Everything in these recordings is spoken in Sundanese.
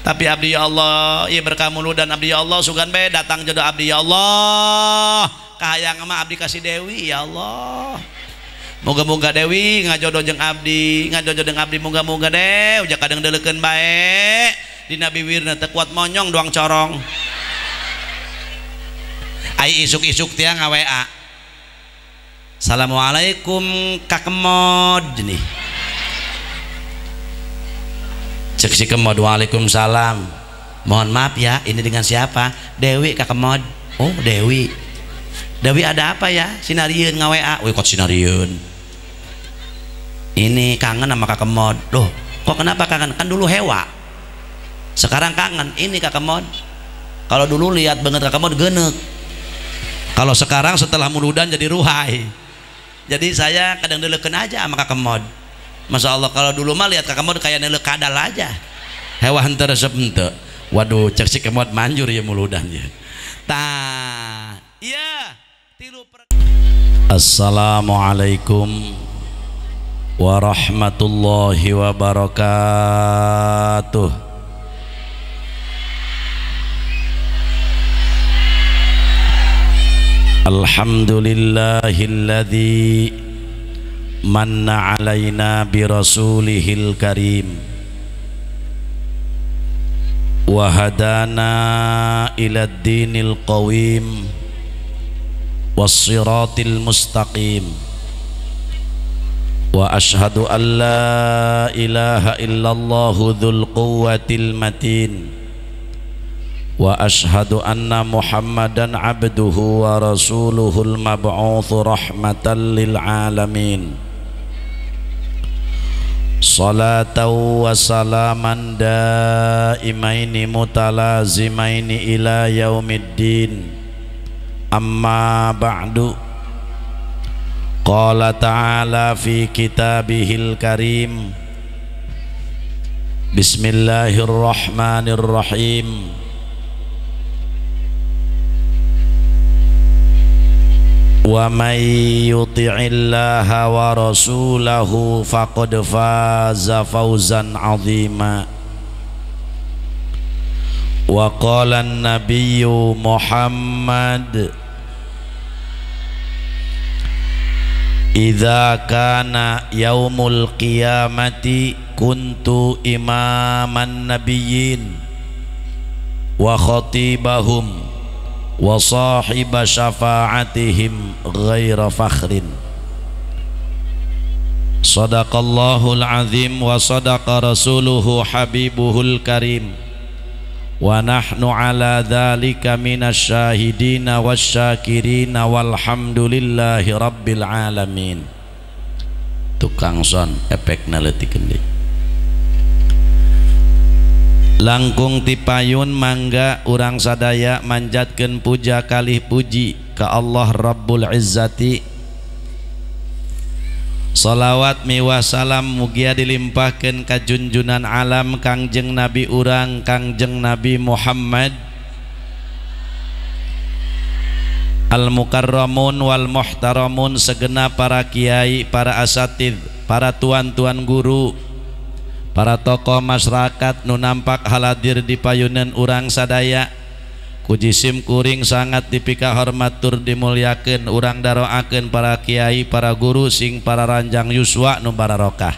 Tapi abdi ya Allah, ieu berkah muludan abdi ya Allah, sugan bae datang jodoh abdi ya Allah. Kahayang mah abdi kasih Dewi ya Allah. Moga-moga Dewi ngajodoh jeung abdi, ngajodoh jeung abdi moga-moga deh, uja kadang deleukeun bae. Dina biwirna teu kuat monyong doang corong. Ai isuk-isuk tiang nga-WA. Assalamualaikum Kak Kemod nih. Cek si Kemod, waalaikumsalam. Mohon maaf ya, ini dengan siapa? Dewi Kak Kemod. Oh Dewi. Dewi ada apa ya? Sinarieun nga-WA. Wih kok sinarieun. Ini kangen sama Kak Kemod. Loh, kok kenapa kangen? Kan dulu hewa. Sekarang kangen. Ini Kak Kemod. Kalau dulu lihat banget Kak Kemod genek. Kalau sekarang setelah muludan jadi ruhai. Jadi saya kadang deleukeun aja sama Kak Kemod. Masya Allah, kalau dulu mah lihat Kak Kemod kayak neuleuh kadal aja. Hewa henteu resep henteu. Waduh, cek si Kemod manjur ya muludan ya. Tah, iya, tilu. Assalamualaikum warahmatullahi wabarakatuh. Alhamdulillahilladzi manna alaina birasulihil karim wa hadana ila dinil qawim wassiratil mustaqim wa ashhadu an la ilaha illallahu dzul quwwatil matin wa ashhadu anna Muhammadan abduhu wa rasuluhul mab'uts rahmatan lil alamin. Salatan wa salaman daimaini mutalazimaini ila yaumiddin. Amma ba'du. Qala ta'ala fi kitabihil karim. Bismillahirrahmanirrahim. Wa may yuti'illaha wa rasulahu faqad faza fawzan 'azima. Wa qala an-nabiyyu Muhammad idza kana yaumul qiyamati kuntu imaman nabiyyin wa khatibahum wa sahiba syafa'atihim ghaira fakhrin. Sadaqallahul azim wa sadaqa rasuluhu habibuhul karim wa nahnu ala dhalika minasyahidina wasyakirina walhamdulillahi rabbil alamin. Tukang son efekna leutik deui. Langkung tipayun mangga urang sadaya manjatkeun puja kalih puji ka Allah Rabbul Izzati. Salawat miwah salam mugia dilimpahkeun ka junjunan alam Kangjeng Nabi urang Kangjeng Nabi Muhammad al mukarramun wal muhtaramun, segenap para kiai, para asatid, para tuan-tuan guru, para tokoh masyarakat nu nampak haladir di payunan urang sadaya. Ku jisim kuring sangat dipika hormat tur dimulyakeun, urang daroakeun para kiai, para guru sing para ranjang yuswa nu bararokah.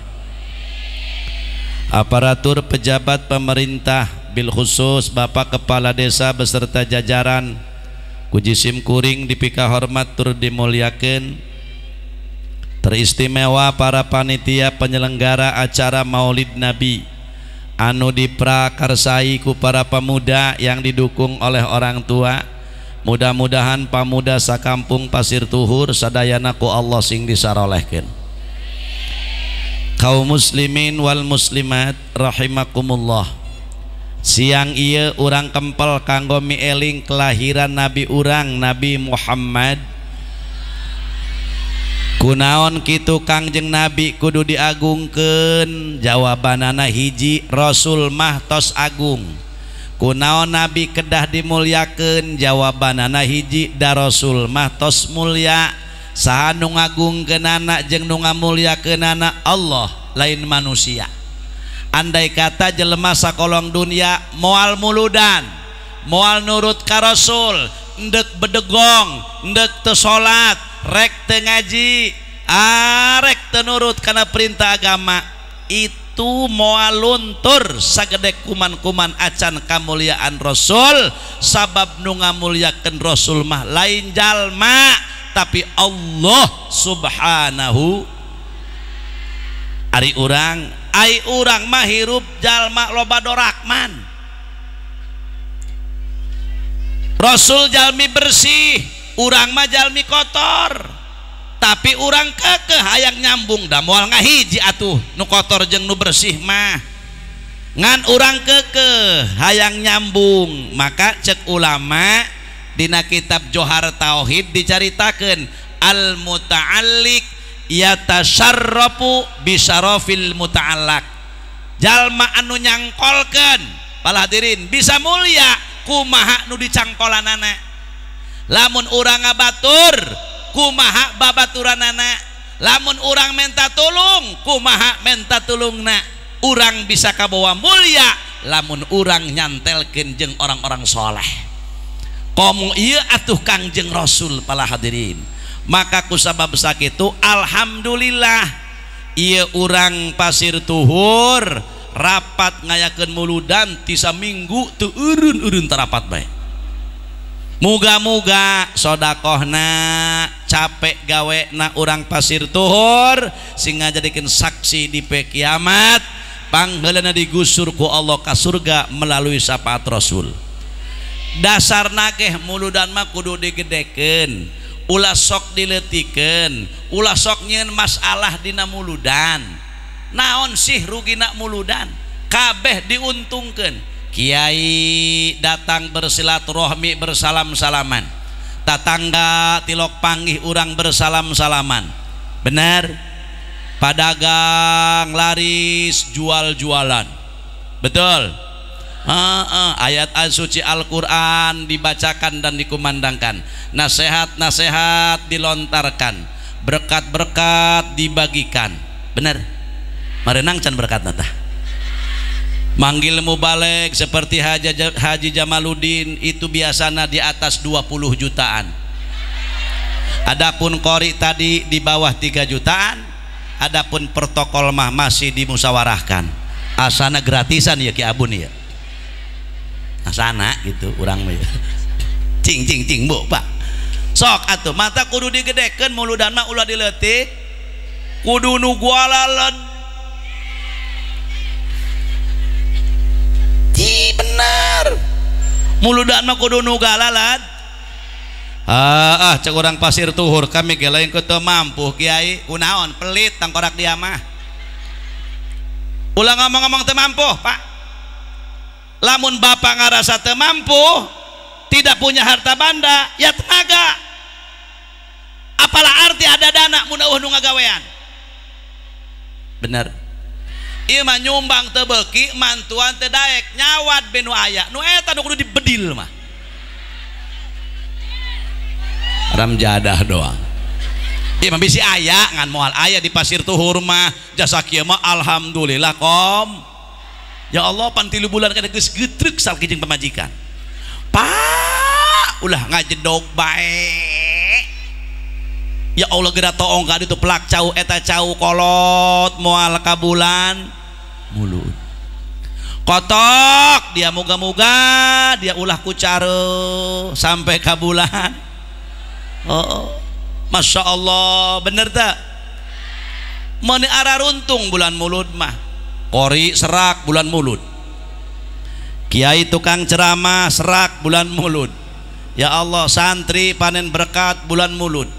Aparatur pejabat pemerintah bil khusus Bapak Kepala Desa beserta jajaran, ku jisim kuring dipika hormat tur dimulyakeun. Teristimewa para panitia penyelenggara acara Maulid Nabi anu diprakarsai ku para pemuda yang didukung oleh orang tua. Mudah-mudahan pamuda sakampung Pasir Tuhur sadayana ku Allah sing disarolehkeun. Kaum muslimin wal muslimat rahimakumullah. Siang ieu urang kempel kanggo mieling kelahiran nabi urang Nabi Muhammad. Kunaon kitu Kangjeng Nabi kudu diagungkeun? Jawabanana hiji, Rasul mah tos agung. Kunaon Nabi kedah dimulyakeun? Jawabanana hiji, da Rasul mah tos mulya. Saha nu ngagungkeunana jeung nu ngamulyakeunana? Allah, lain manusia. Andai kata jelema sakolong dunia moal muludan, moal nurut ka Rasul, endek bedegong, endek teu salat, rek teu ngaji, arek teu nurut kana perintah agama, itu moal luntur sagede kuman-kuman acan kamuliaan Rasul. Sabab nu ngamuliakeun Rasul mah lain jalma tapi Allah Subhanahu. Ari urang, ai urang mah hirup jalma loba dorakman. Rasul jalmi bersih, urang mah jalmi kotor. Tapi urang kekeh hayang nyambung da moal ngahiji atuh nu kotor jeung nu bersih mah. Ngan urang kekeh hayang nyambung, maka cek ulama dina kitab Johar Tauhid dicaritakeun al muta'alliq yatasarrafu bisarafil muta'allaq. Jalma anu nyangkolkeun pala hadirin bisa mulia kumaha nu dicangkolanana. Lamun urang ngabatur kumaha babaturanana, lamun urang menta tulung kumaha menta tulungna, urang bisa kabawa mulia lamun urang nyantelkeun jeung orang-orang soleh. Komo ieu atuh Kangjeng Rasul pala hadirin. Maka kusabab sakitu alhamdulillah ieu urang Pasir Tuhur rapat ngayakeun muludan ti saminggu teu eureun-eureun tarapat bae. Muga-muga sodakohna capek gawe na urang Pasir Tuhur sing ngajadikeun saksi di pe kiamat, pangheulana digusur ku Allah ka surga melalui syafaat Rasul. Dasarna geh muludan mah kudu digedekeun, ulah sok dileutikeun, ulah sok nyieun masalah dina muludan. Naon sih rugina muludan? Kabeh diuntungkeun. Kiai datang bersilaturahmi bersalam-salaman, tatangga tilok panggih urang bersalam-salaman, benar. Padagang laris jual-jualan, betul. Ayat suci Al-Quran dibacakan dan dikumandangkan, nasihat-nasihat dilontarkan, berkat-berkat dibagikan, benar. Marenang can berkat natah. Manggil mubalek seperti Haji Jamaluddin itu biasanya di atas 20 jutaan. Adapun qori tadi di bawah 3 jutaan. Adapun protokol mah masih dimusyawarahkan. Asana gratisan ya Ki Abun ya. Asana gitu urang mah ya. Cing cing cing bu pak. Sok atuh mata kudu digedekeun muludan mah ulah dileutik. Kudu nu gualaled. Benar, muludan mah kudu nu galalad. Cek urang Pasir Tuhur kami ge lain teu mampu kiai, kunaon pelit tangkorak dia mah. Ulah ngomong-ngomong teu mampu pak. Lamun bapak ngarasa teu mampu, tidak punya harta banda, ya tenaga. Apalah arti ada dana mun eueuh nu ngagawean. Bener. Ieu mah nyumbang teu beuki, mantuan teu daek, nyawat be nu aya. Nu eta nu kudu dibedil mah. Ramjadah doang. Ieu mah bisi aya ngan moal aya di Pasir Tuhur mah. Jasa kieu mah alhamdulillah kom. Ya Allah pan 3 bulan kana geus geutrek salaki jeung pamajikan. Pak, ulah ngajedog bae. Ya Allah geura toong ka ditu pelak cau eta cau kolot moal ka bulan mulut. Kotok dia moga-moga dia ulah kucare sampai ka bulan. Oh, Masya Allah bener tak? Meuni arah runtung bulan mulut mah. Kori serak bulan mulut. Kiai tukang ceramah serak bulan mulut. Ya Allah santri panen berkat bulan mulut.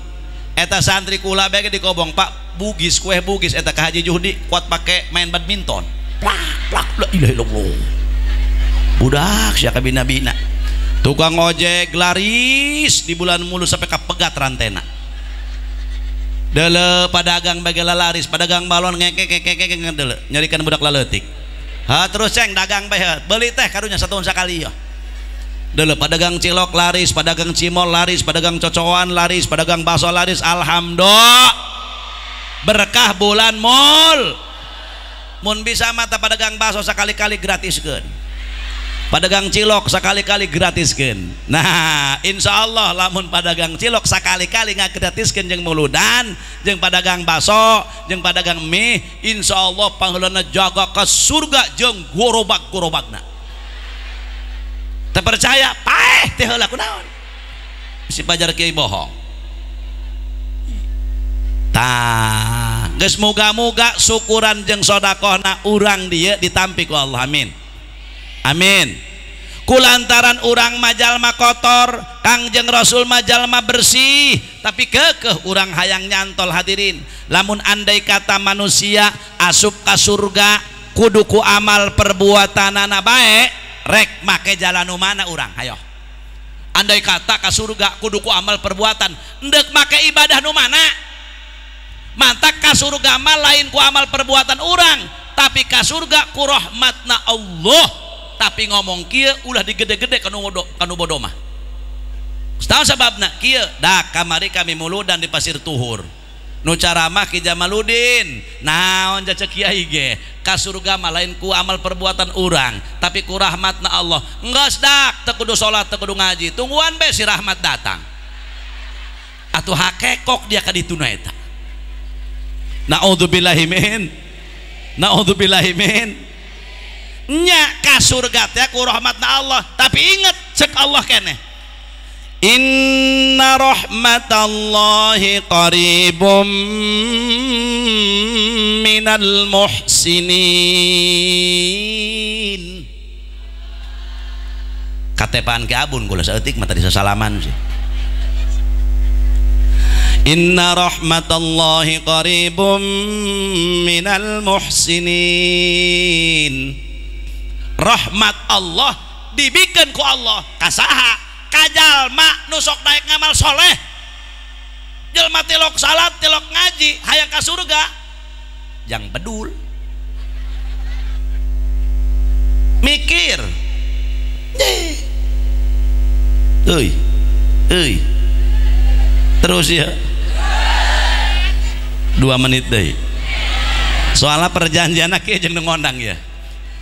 Eta santri kula bae dikobong Pak Bugis kue Bugis eta ka Haji Juhdi kuat pake main badminton. Plak plak la ilaha illallah. Budak sia kabina-bina. Tukang ojek laris di bulan mulut sampai kapegat rantena. Dele padagang bagela laris, padagang balon ngekek ngekek dele nyarikan budak laleutik. Ha terus ceng dagang bae beli teh karunya satahun sakali ya. Dele padagang cilok laris, padagang cimol laris, padagang cocoan laris, padagang bakso laris, alhamdulillah. Berkah bulan mul. Mun bisa mata pedagang bakso sekali-kali gratiskeun, pedagang cilok sekali-kali gratiskeun. Nah insya Allah lamun pedagang cilok sekali-kali ngagratiskeun jeung muludan, jeung pedagang bakso, jeung pedagang mie, insya Allah pangheulana jaga ke surga jeung gorobak-gorobakna. Terpercaya paeh teh heula kunaon si pajar kiai bohong. Tah geus muga-muga syukuran jeung sedekahna urang dieu ditampi ku Allah, amin amin. Kulantaran urang majalma kotor, Kangjeng Rasul majalma bersih, tapi kekeh urang hayang nyantol hadirin. Lamun andai kata manusia asup ka surga kudu ku amal perbuatanana bae, rek make jalan nu mana urang hayo. Andai kata ka surga kudu ku amal perbuatan, endek make ibadah nu mana? Mantak ka surga mah lain ku amal perbuatan urang, tapi ka surga ku rahmatna Allah. Tapi ngomong kieu ulah digede-gede kanu bodoh mah. Tahu sababna kieu dah kamari kami muludan di Pasir Tuhur. Nu caramah Ki Jamaludin, naon jacek kiai ge ka surga mah lain ku amal perbuatan urang, tapi ku rahmatna Allah. Enggeus dak teu kudu salat, teu kudu ngaji, tungguan be si rahmat datang. Atuh hakekok dia ka dituna eta. Naudzubillahi min, naudzubillahi min. Nya ka surga teh ku rahmatna Allah, tapi inget cek Allah keneh, inna rahmatallahi qaribum minal muhsinin. Katepaan ke abun kula saeutik mah tadi sasalaman sih. Inna rahmatallahi qaribum minal muhsinin. Rahmat Allah dibikeun ku Allah kasaha? Kajalma nu sok daek ngamal soleh, jelma tilok salat tilok ngaji hayang ka surga, jang bedul mikir euy euy terus ya 2 menit deui soalnya perjanjian kieu jeung nu ngondang ya.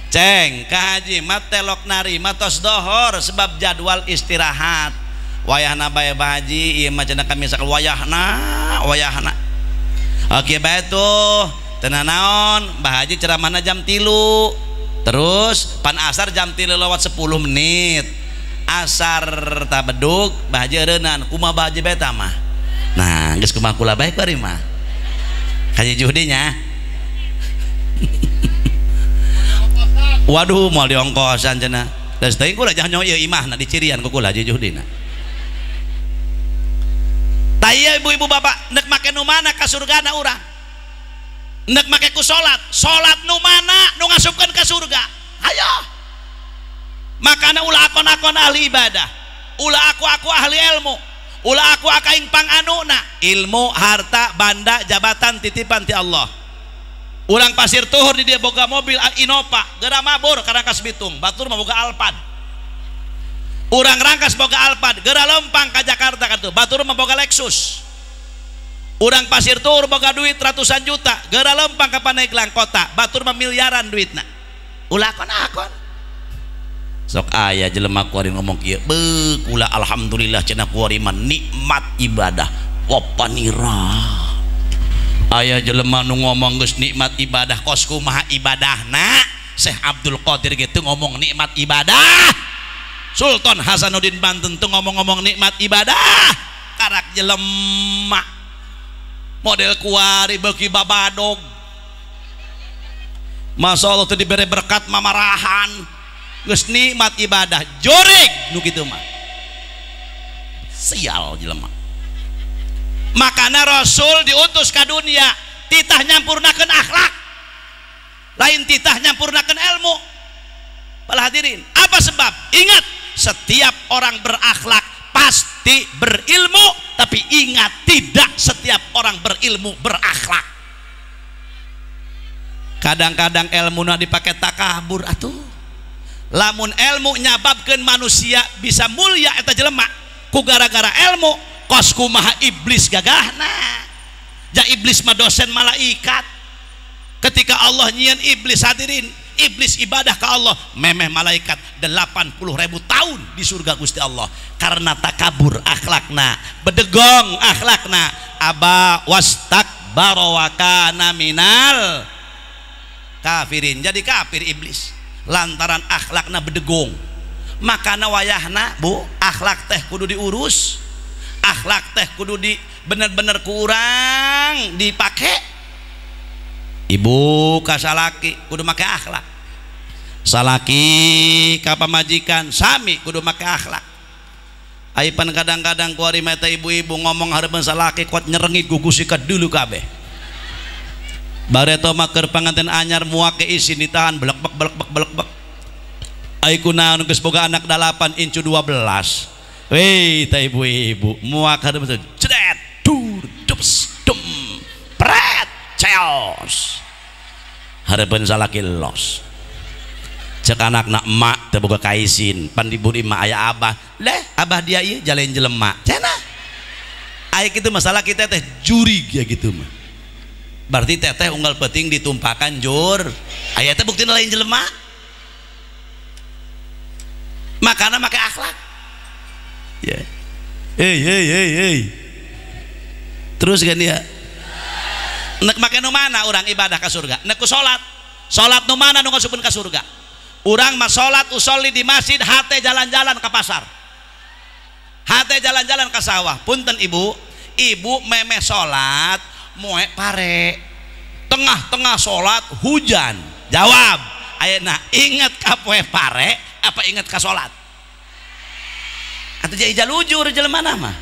Ceng ka haji mah telok narima tos dohor sebab jadwal istirahat wayahna bae bahaji ieu mah cenah kami sakal wayahna wayahna oke bae tuh tenang naon bahaji ceramahna jam 3 terus pan asar jam 3:10 asar tabedug bahaji eureunnan kumaha bahaji bae tah mah. Nah geus kumaha kula bae bari mah kaji juhdi nya. Waduh moal diongkosan cenah. Da teuing kula jangan nyoe ieu imahna dicirian ku kula Haji Juhdina. Tah ieu ibu-ibu bapak nek make nu mana ka surgana urang? Nek make ku salat, salat nu mana nu ngasupkeun ka surga? Hayo. Makana ulah akon-akon ahli ibadah, ulah aku-aku ahli ilmu, ulah aku akaing panganuna, ilmu, harta, banda, jabatan titipan ti Allah. Urang Pasir Tuhur di dia boga mobil Innova, geura mabur ka Rangkas Bitung, batur mah boga Alphard. Urang Rangkas boga Alphard, geura lempang ka Jakarta katuh, batur mah boga Lexus. Urang Pasir Tuhur boga duit ratusan juta, geura lempang ka Pandeglang kota, batur mah miliaran duitna. Ulah akon-akon. Sok aya jelema kuari ngomong kieu, beuh kula alhamdulillah cenah kuari mah nikmat ibadah, wapanira. Aya jelema nu ngomong geus nikmat ibadah kos kumaha ibadahna? Syekh Abdul Qadir gitu ngomong nikmat ibadah, Sultan Hasanuddin Banten tuh ngomong-ngomong nikmat ibadah, karak jelema model kuari beuki babadog, Masya Allah tuh diberi berkat mamarahan geus nikmat ibadah jorig nu kitu mah sial jelema. Makana Rasul diutus ke dunia titah nyampurnakeun akhlak, lain titah nyampurnakeun ilmu. Para hadirin, apa sebab? Ingat, setiap orang berakhlak pasti berilmu, tapi ingat, tidak setiap orang berilmu berakhlak. Kadang-kadang ilmuna dipakai takabur atuh. Lamun ilmu nyababkeun manusia bisa mulia eta jelema, ku gara-gara ilmu kos kumaha iblis gagahna. Ja iblis mah dosen malaikat. Ketika Allah nyieun iblis, hadirin, iblis ibadah ke Allah memeh malaikat 80.000 tahun di surga Gusti Allah karena takabur akhlakna, bedegong akhlakna, aba wastakbara wa kana minal kafirin. Jadi kafir iblis lantaran akhlakna bedegong. Makana wayahna bu, akhlak teh kudu diurus, akhlak teh kudu di bener-bener kurang dipake. Ibu ka salaki kudu make akhlak, salaki ka pamajikan sami kudu make akhlak. Aipan kadang-kadang kuari mata ibu-ibu ngomong hareupeun salaki kuat nyerengi gugu sikat dulu kabeh. Bareto mah keur panganten anyar muak ke isin ditahan belek-bek belek-bek belek-bek. Ai kunaon geus boga anak 8 incu 12. Weh teh ibu-ibu muak hareupeun jret dur dups dum pret ceos. Hareupeun salaki los. Cek anakna emak teu boga kaisin, pan diburi emak aya abah. Leh, abah dia ieu jalen jelema. Cenah. Aya kitu masalah kita teh jurig ya gitu mah. Berarti teteh unggal penting ditumpakan jur. Aya teh buktina lain jelema. Makana make akhlak. Ya. Hey hey hey hey. Terus kan ya. Nek make nu mana urang ibadah ka surga? Nek ku salat. Salat nu mana nu ngasupkeun ka surga? Urang mah salat usolli di masjid, hate jalan-jalan ke pasar. Hate jalan-jalan ke sawah. Punten ibu, ibu memeh salat moe pare. Tengah-tengah salat hujan. Jawab, ayeuna inget ka poe pare apa inget ka salat? Atuh jadi jalujur jelema mah.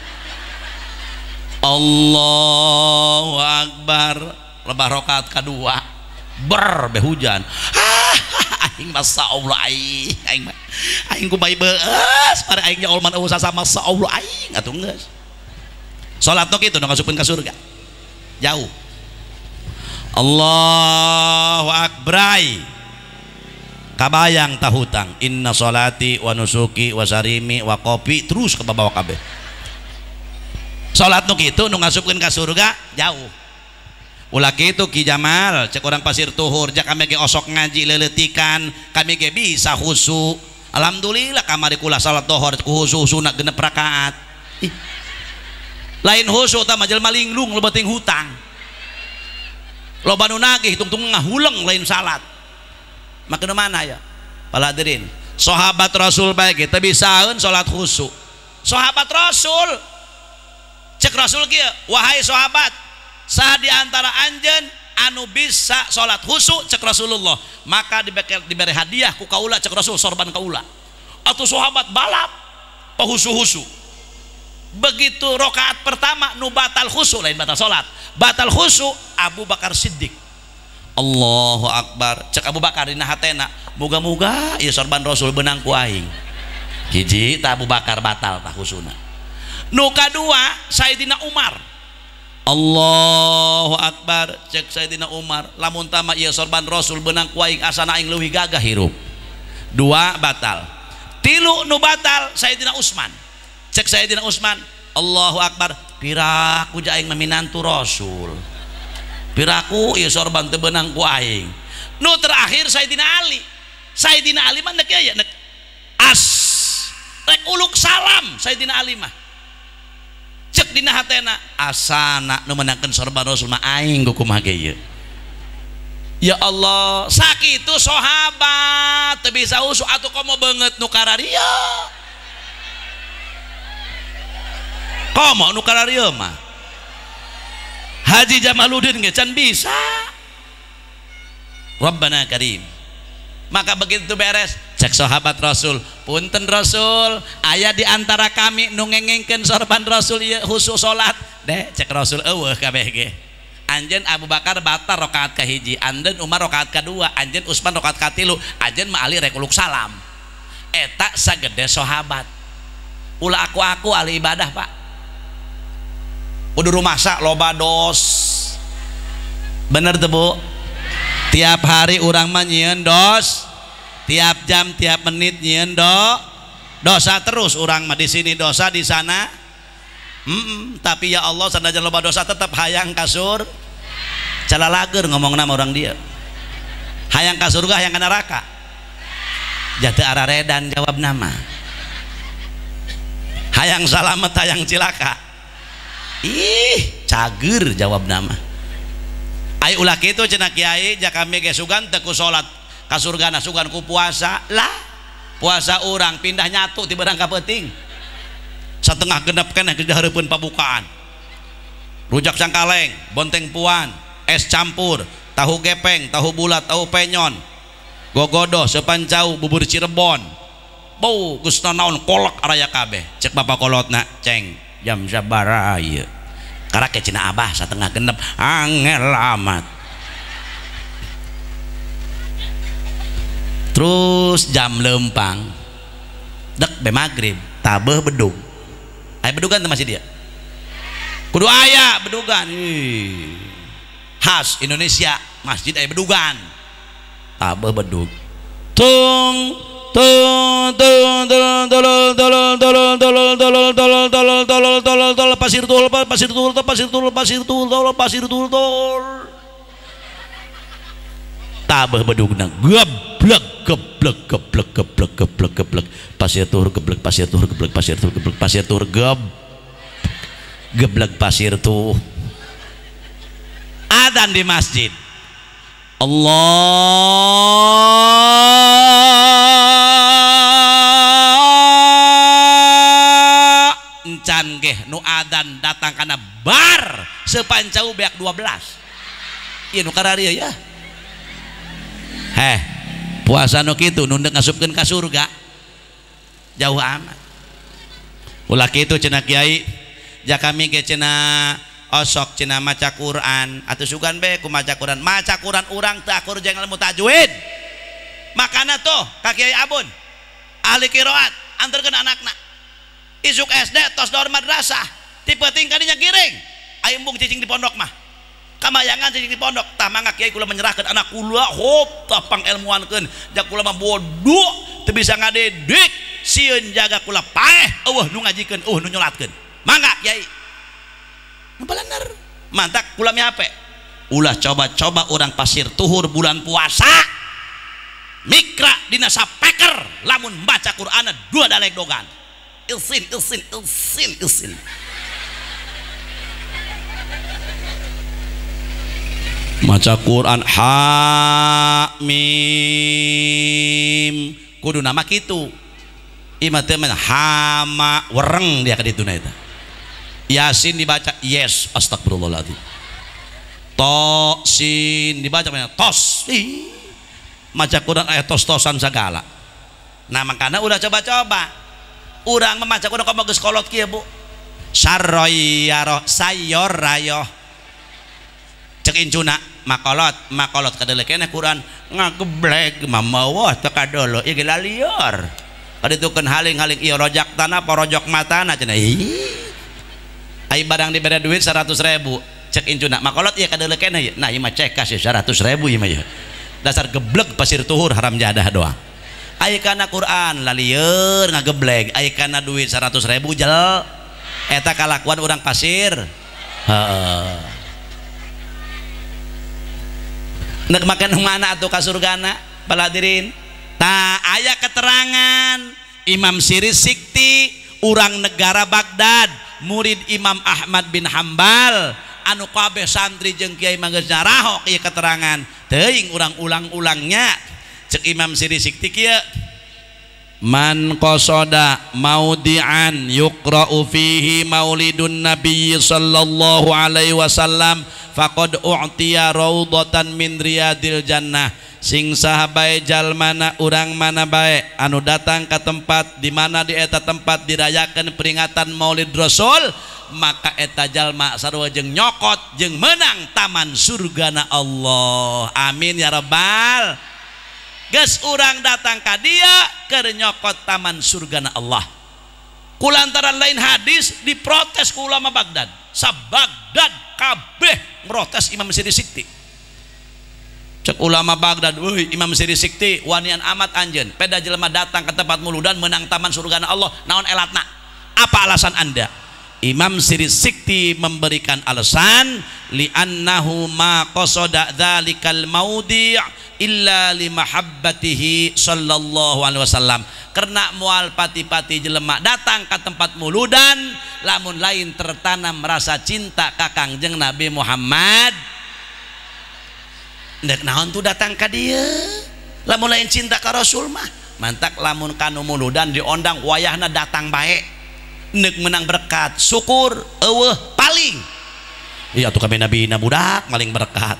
Allahu Akbar, lebah rakaat kedua ber be hujan. Aing masa Allah aing aing aing ku bae beus pare aing nya olman eueuh sasama masa Allah aing atuh geus. Salat nu kitu nu ngasupkeun ka surga. Jauh. Allahu Akbar. Kabayang tahutang inna salati wa nusuki wa sarimi wa kopi terus ke bawah kabeh. Salat nu kitu nu ngasupkeun ka surga jauh. Ulah kitu Ki Jamal, cek orang Pasir Tuhur, jak kami ge osok ngaji leletikan, kami ge bisa khusyuk. Alhamdulillah kamari kula salat dohor ku khusyuk-khusuna 6 rakaat. Ih. Lain khusyuk tah mah jelema linglung loba ting hutang. Loba nu nagih tungtung ngahuleng lain salat. Maka nu mana ya? Para hadirin, sahabat Rasul bae ge teu bisaeun salat khusyuk. Sahabat Rasul cek Rasul kieu, wahai sahabat, sah di antara anjeun anu bisa salat khusyuk cek Rasulullah, maka diberi hadiah ku kaula cek Rasul sorban kaula. Atuh sahabat balap pahusu-husu. Begitu rakaat pertama nu batal khusyuk, lain batal salat, batal khusyuk Abu Bakar Siddiq. Allahu Akbar, cek Abu Bakar dina hatena, moga-moga ieu sorban Rasul benang ku aing. Hiji tah Abu Bakar batal tah khusuna. Nu kadua Sayyidina Umar. Allahu Akbar, cek Sayyidina Umar, lamun tama ieu sorban Rasul benang ku aing asana aing leuwih gagah hirup. Dua batal. Tilu nu batal Sayyidina Utsman. Cek Sayyidina Utsman, Allahu Akbar, piraku ja aing minantu Rasul. Piraku ieu sorban teu beunang ku aing. Nu terakhir Sayyidina Ali. Sayyidina Ali mah nek ieu nek as rek uluk salam Sayyidina Ali mah. Cek dina hatena asana nu menangkeun sorban Rasul mah aing kumaha ge ieu. Ya Allah, sakitu sahabat teu bisa usu atuh komo beungeut nu kararieu. Komo nu kararieu mah. Haji Jamaluddin ge can bisa. Rabbana Karim. Maka begitu beres, cek sahabat Rasul, punten Rasul, aya di antara kami nu ngengengkeun sorban Rasul ieu khusus salat. Deh, cek Rasul eueuh kabeh ge. Anjeun Abu Bakar batal rakaat kahiji, anjeun Umar rakaat kadua, anjeun Utsman rakaat katilu, anjeun mah Ali rek uluk salam. Eta sagede sahabat. Ulah aku-aku ahli ibadah, Pak. Kudu rumasa loba dos. Bener tuh, Bu? Tiap hari urang mah nyieun dos, tiap jam tiap menit nyieun dosa terus urang mah, di sini dosa di sana. Tapi ya Allah sanajan loba dosa tetap hayang kasur. Calalager ngomongna mah orang dia. Hayang ka surga hayang ka neraka. Jatuh araredan jawab nama. Hayang salamet hayang cilaka. Ih, cager jawab nama. Ai ulah kitu cenah kiai ja kami ge sugan teu ku salat ka surgana sugan ku puasa lah. Puasa urang pindah nyatu ti beurang ka peuting. Satengah genep keneh geus hareupeun pabukaan. Rujak cangkaleng, bonteng puan, es campur, tahu gepeng, tahu bulat, tahu penyon, gogodoh, sepancau, bubur Cirebon. Bau geus naon kolak araya kabeh. Cek bapak kolotna, ceng jam sabaraha ieu. Karake cenah abah satengah genep, angel amat. Terus jam lempang, dek be magrib, tabeuh bedug. Aya bedugan teh masih dia. Kudu aya bedugan. Ih. Khas Indonesia, masjid aya bedugan. Tabeuh bedug. Tung tung tung tung tolol tolol tolol tolol tolol tolol tolol tolol tolol tolol pasir tul pasir tul pasir tul pasir tul tolol pasir tul tol. Tabeuh bedugna geblek geblek geblek geblek geblek geblek pasir tur geblek pasir tur geblek pasir tur geblek pasir tur geb geblek pasir tuh. Adzan di masjid. Allah encan geh nu adzan datang kana bar sepancau beak 12. Ieu nu kararieu ya. Heh, puasa nu kitu nu ndek ngasupkeun ka surga. Jauh amat. Ulah kitu cenah kiai, ja kami ge cenah osok cenah maca Quran atuh sugan be ku maca Quran. Maca Quran urang teu akur jeung ilmu tajwid. Makana tuh ka Kiai Abun ahli qiraat anterkeun anakna. Isuk SD tos dor madrasah, ti peuting kadinya giring. Aya embung cicing di pondok mah. Kamayangan cicing di pondok, tah mangga kiai kula menyerahkeun anak kula hop tah pangelmuankeun. Ja kula mah bodoh teu bisa ngadedik, sieun jaga kula paeh eueuh nu ngajikeun, eueuh nu nyolatkeun. Mangga kiai. Bener mantak kula mi HP. Ulah coba-coba orang pasir tuhur bulan puasa mikra dina sapeker lamun baca Qur'ana dua dalek dogan ilsin ilsin ilsin ilsin. Maca Quran ha mim kudu nama kitu imah teh hama wereng dia ka dituna eta. Yasin dibaca yes astagfirullahaladzim. To sin dibaca tos. Ih. Maca Quran aya tos-tosan segala. Nah makana udah coba-coba. Urang memaca Quran komo geus kolot kieu Bu. Sarroyaro sayor rayo. Cek incuna makolot makolot kadeuleu keneh Quran ngageblek mamawa teu kadolo ieu ge lalieur. Kaditukeun haling-haling ieu rojak tanah porojok matana cenah. Ih. Ai barang dibere duit 100.000 cek incuna makolot ieu kadeuleu keneh ieu. Nah ieu mah cek kasih 100.000 ieu mah ieu. Dasar geblek pasir tuhur haram jadah doang. Ai kana Quran lalieur ngageblek, ai kana duit 100.000 jel eta kalakuan urang pasir. Heeh. Nek makan mana atuh ka surgana baladirin? Tah aya keterangan Imam Siri Sikti urang negara Baghdad, murid Imam Ahmad bin Hambal anu kabeh santri jeung kiai mah geus nyarahok ieu keterangan teuing urang ulang-ulangnya. Cek Imam Siri Sikti kieu, man qasada maudi'an yuqra'u fihi maulidun nabiy sallallahu alaihi wasallam faqad u'tiya raudatan min riyadil jannah. Sing saha bae jalmana urang mana bae anu datang ke tempat di mana di eta tempat dirayakeun peringatan Maulid Rasul, maka eta jalma sarua jeung nyokot jeung menang taman surgana Allah. Amin ya rabbal. Geus urang datang ka dia keur nyokot taman surgana Allah. Kulantaran lain hadis diprotes ku ulama Baghdad. Sa Baghdad kabeh ngrotes Imam Siri Sikti. Cek ulama Baghdad, woi Imam Siri Sikti wanian amat anjeun, peda jelema datang ke tempat muludan menang taman surgana Allah, naon elatna? Apa alasan Anda? Imam Siri Sikti memberikan alasan li'annahu ma qasada dzalikal maudi' illa li mahabbatihi sallallahu alaihi wasallam. Karena mual pati-pati jelema datang ke tempat muludan lamun lain tertanam rasa cinta ka Kangjeng Nabi Muhammad. Ndek naon tuh datang ka dieu? Lamun lain cinta ka Rasul mah. Mantak lamun kanu muludan diondang wayahna datang bae. Nek menang berkat syukur eueuh paling iya tuh kami nabi na budak maling berkat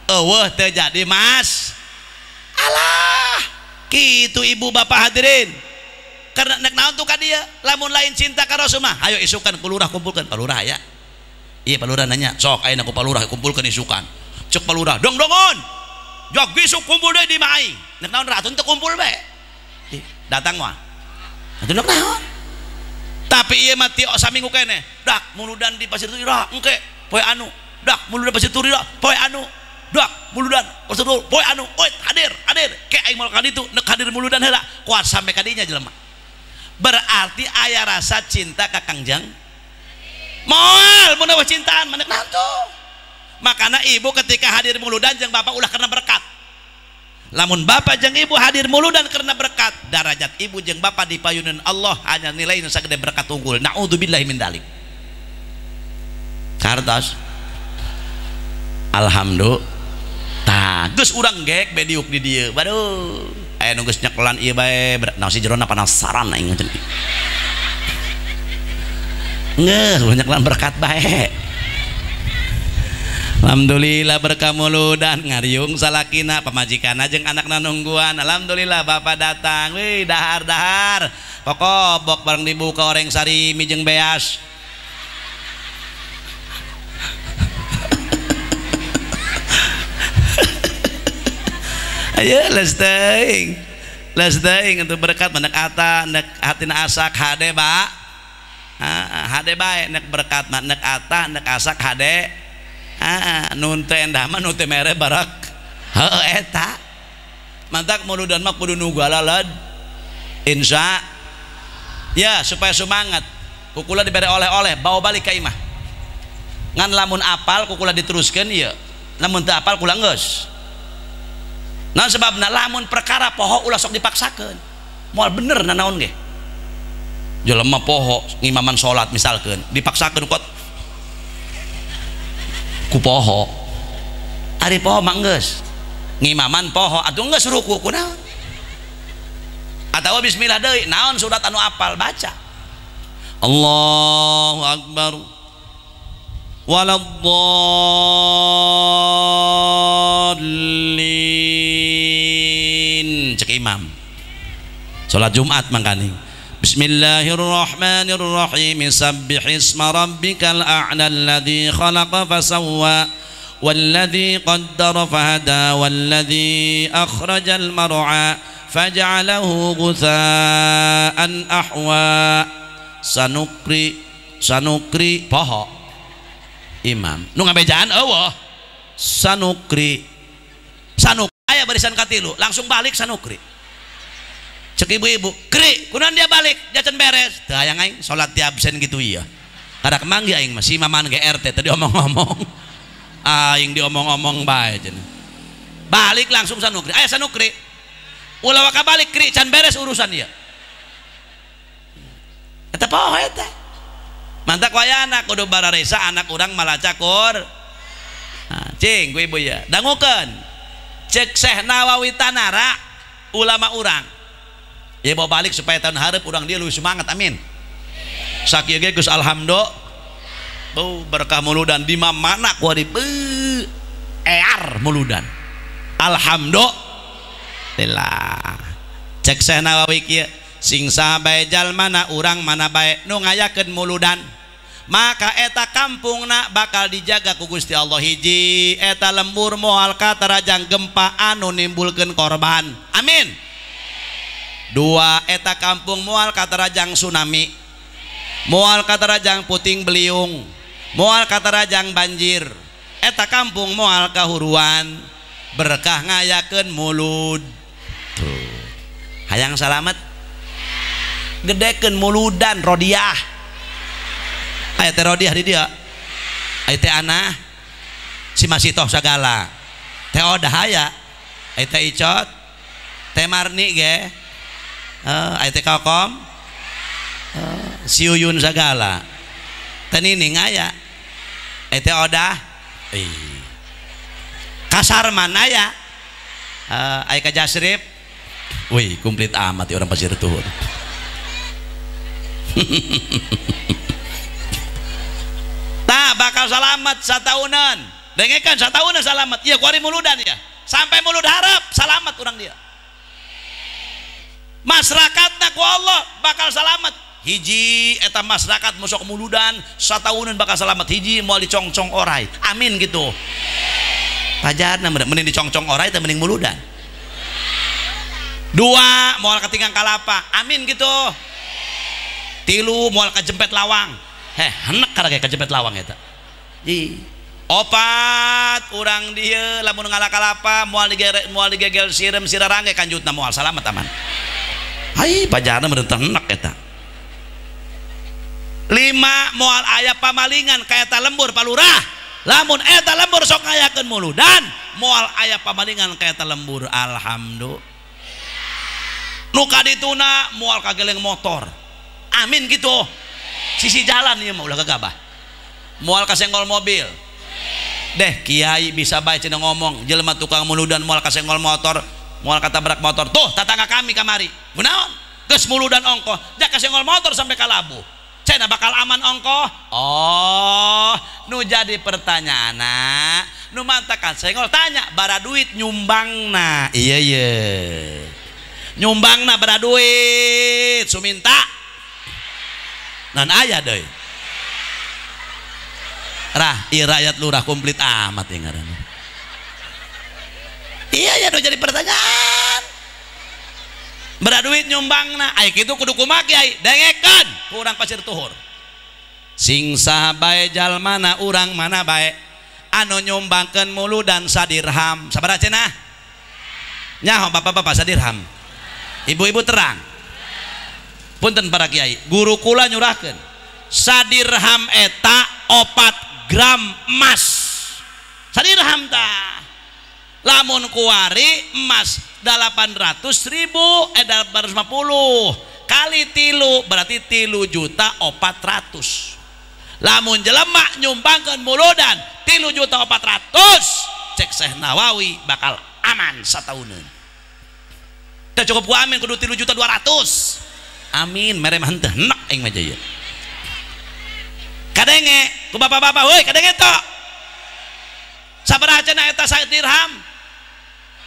eueuh teu jadi mas alah kitu ibu bapak hadirin karena nek naon tuh ka dieu lamun lain cinta ka Rasul mah ayo isukan ku lurah kumpulkeun Pak Lurah ya iya Pak Lurah nanya sok ayeuna ku Pak Lurah kumpulkeun isukan cek Pak Lurah dong dongon jog isuk kumpul deui di imah aing nek naon ratun teu kumpul bae datang mah atuh nek naon tapi iya mati saminggu kene dak muludan di Pasir Turi dak engke poe anu dak muludan Pasir Turi dak poe anu dak muludan Pasir Turi poe anu oi hadir hadir ke aing moal ka ditu nek hadir muludan heula kuat sampe ka dinya jelema berarti aya rasa cinta ka Kangjeng moal mun eueuh cintaan mah nek naon tuh makana ibu ketika hadir muludan jeung bapak ulah karena berkat. Lamun bapak jeung ibu hadir muludan karena berkat, darajat ibu jeung bapak dipayunan Allah hanya nilai nu sagede berkat unggul. Naudzubillahi min dzalik. Kartos. Alhamdulillah. Tah, geus urang gek be diuk di dieu. Waduh, aya nu geus nyekelan ieu bae, naon si jerona penasaran aing ngoten. Geus nyekelan berkat bae. Alhamdulillah berkah muludan ngariung salakina pamajikanna jeung anakna nungguan. Alhamdulillah bapak datang. Wih dahar-dahar. Kokobok bareng dibuka oreng sarimi jeung beas. Ayo les teuing. Les teuing untuk berkat nek ata nek hatina asak hade ba. Hade bae nek berkat nek ata nek asak hade. Nun teh endah mah nu teh mere barak heuh eta mantak muludan mah kudu nu galalad insya ya supaya semangat kukula dibere oleh-oleh bawa balik ka imah ngan lamun apal kukula diteruskeun ieu lamun teu apal kula geus naon sebabna lamun perkara poho ulah sok dipaksakeun moal bener nanaon ge jelema poho ngimaman salat misalkeun dipaksakeun kuat ku poho ari poho mah geus ngimaman poho atuh geus ruku kunaon atawa bismillah deui naon surat anu apal baca Allahu akbar waladdallin cek imam salat Jumat mangkani Bismillahirrahmanirrahim sabbihisma rabbikal a'la alladzi khalaqa fasawwa walladzi qaddara fahada walladzi akhrajal mar'a faj'alahu ghutsaan ahwa sanukri sanukri poho imam nu ngabejaan eueuh sanukri sanuk aya barisan katilu langsung balik sanukri cek ibu-ibu kri kunaon dia balik jacan beres teu hayang aing salat di absen gitu iya kada kemanggi aing mah si maman GRT tadi omong-omong aing diomong-omong bae cenah balik langsung sanukri aya sanukri ulah waka balik kri can beres urusan ieu eta poho eta mantak wayana kudu bararesa anak urang malaca kur nah, cing ku ibu ya dangukeun cek Syekh Nawawi Tanara ulama urang ya bawa balik supaya tahun hareup urang dia leuwih semangat amin sakieu ge geus alhamdulillah bau berkah muludan di mana ku ari ear muludan alhamdulillah cek Syekh Nawawi kieu sing sabae jalmana urang mana bae nu ngayakeun muludan maka eta kampungna bakal dijaga ku Gusti Allah hiji eta lembur moal katarajang gempa anu nimbulkeun korban amin. Dua eta kampung moal katarajang tsunami moal katarajang puting beliung moal katarajang banjir eta kampung moal kahuruan berkah ngayakeun mulud tuh hayang salamet gedekeun muludan rodiah Aya teh Rodiah di dia. Aya teh Ana si Masitoh sagala. Teh Odah aya. Aya teh Icot, teh Marni ge. Aya teh Kokom. Si Uyun sagala. Teh Nining aya. Aya teh Odah. Kasarman aya. Aya ka Jasrip. Wih, komplit amat ya orang Pasir Tuhur. Tak bakal salamat satahunan. Dengekan satahunan salamat. Iya kuari muludan ya. Sampai mulud harap salamat orang dia. Masyarakatna ku Allah bakal salamat. Hiji eta masyarakat musok muludan satahunan bakal salamat. Hiji moal dicongcong orai. Amin gitu. Pajarna mending dicongcong orai teh mending muludan. Dua moal katinggang kalapa. Amin gitu. Tilu moal kajempet lawang. Heh, henek karena kajempet lawang eta. Ji. Opat urang dieu lamun ngala kalapa moal digegel sirem sirarangge kanjutna moal salamat aman. Hai pajarna meureun henek eta. Lima moal aya pamalingan ka eta lembur palurah. Lamun eta lembur sok ngayakeun muludan moal aya pamalingan ka eta lembur. Alhamdulillah. Nu kadituna moal kageleng motor. Amin gitu. Sisi jalan ieu mah ulah gagabah. Moal kasenggol mobil. Deh kiai bisa bae cenah ngomong jelema tukang muludan moal kasenggol motor, moal katabrak motor. Tuh tatangga kami kamari. Kunaon? Geus muludan ongkoh, jak kasenggol motor sampai ka labuh. Cenah bakal aman ongkoh. Oh, nu jadi pertanyaanna, nu mantakan senggol tanya bara duit nyumbangna. Iya iya. Nyumbangna bara duit suminta. Nan aya deui. Rah, ieu rakyat lurah komplit amat ya ngaranna. Iya ya nu jadi pertanyaan. Bara duit nyumbangna, ai kitu kudu kumaha kiai? Dengekeun ku urang Pasir Tuhur. Sing saha bae jalmana urang mana bae anu nyumbangkeun muludan sadirham. Sabaraha cenah? Nyaho bapak-bapak sadirham. Ibu-ibu terang. Punten para kiai, guru kula nyurahkeun sadirham eta 4 gram emas. Sadirham tah. Lamun kuari emas 800.000 850 kali tilu berarti 3.400.000. Lamun jelema nyumbangkeun muludan 3.400.000 cek Syekh Nawawi bakal aman satahuneun. Teu cukup ku amin kudu 3.200.000. Amin mere mah henteu henek aing mah jaya. Kadenge ku bapak-bapak euy kadenge tok. Sabaraha cenah eta sadirham?